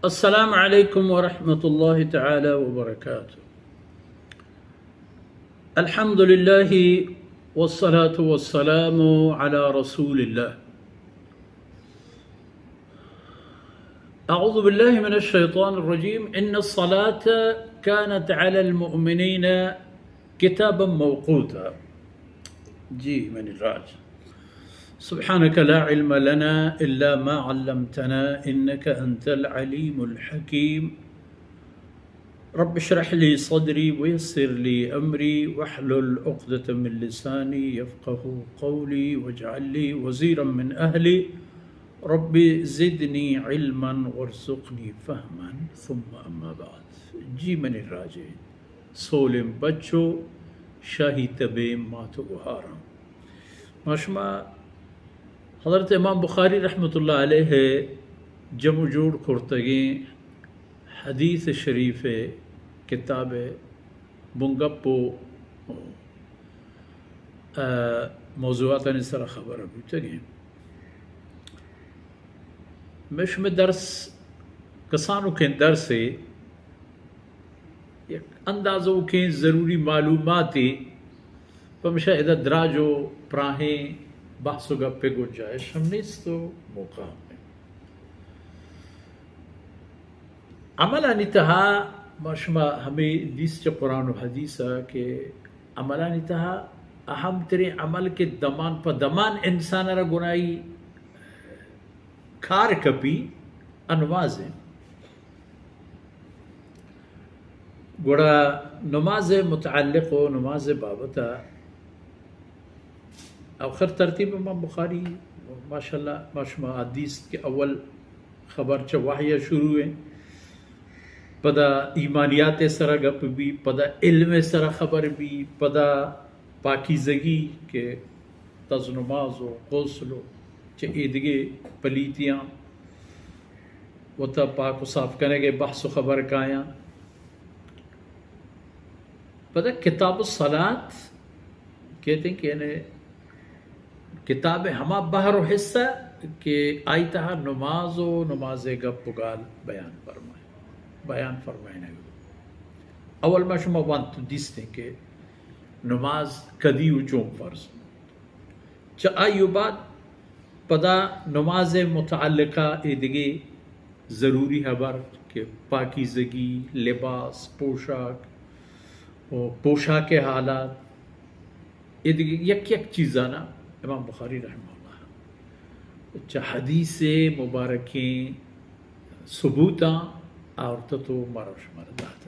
السلام عليكم ورحمة الله تعالى وبركاته. الحمد لله والصلاة والسلام على رسول الله. أعوذ بالله من الشيطان الرجيم. إن الصلاة كانت على المؤمنين كتابا موقوتا. جی منی راج. سبحانك لا علم لنا إلا ما علمتنا إنك أنت العليم الحكيم. رب اشرح لي صدري ويسر لي أمري واحلل عقدة من لساني يفقهوا قولي واجعل لي وزيرا من أهلي رب زدني علما وارزقني فهما ثم أما بعد. جی منی راجے، سولیں بچ و شاہی تبیں مات و گہاراں، ما شما حضرت امام بخاری رحمت اللہ علیہ ءِ جم و جوڑ کرتگیں حدیث شریف ءِ کتاب ءِ بنگپ و، آ، موضوعاتانی سرا خبر بوتگیں۔ مئے شمئے درس کسانکیں درسے، یک اندازوکیں ضروری معلوماتے، پمشا ادا دراج و پراہیں بحث و گپ ءِ گنجائش ہم نیست و موقع ہم نیست۔ عملانی تہا ما شما ہمے دیست چہ قرآن و حدیث ءَ کہ عملانی تہا اہم تریں عمل کہ دمان پہ دمان انسان ءَ را گناہی کار کپی، آ نماز انت۔ گڑا نماز ءِ متعلق و نماز ءِ بابت ءَ آخر ترتیب امام بخاری، ماشاءاللہ، ما شما حدیث کہ اول خبر چہ وحی ءَ شروع انت، پدا ایمانیات ءِ سرا گپ بی، پدا علم ءِ سرا خبر بی، پدا پاکیزگی کہ تز نماز و غسل و چہ ایدگہ پلیتیاں وتا پاک و صاف کنگ ءِ بحث و خبر کایاں۔ پدا کتاب الصلاۃ کہتے ہیں کہ یعنی کتاب ءِ ہما بہر و حصہ کہ آئی تہا نماز و نماز ءِ گپ و گال بیان فرمائے، بیان فرمائنگ۔ اول ما شما وانت دیستیں کہ نماز کدی و چون فرض۔ چہ آئی و بعد پدا نماز ءِ متعلقہ ایدگہ ضروری ہبر کہ پاکیزگی، لباس، پوشاک و پوشاک ءِ حالات، ایدگہ یک یک چیزانا امام بخاری رحمہ اللہ چہ حدیث مبارکیں ثبوتاں آورتت و مارا شمارا دات۔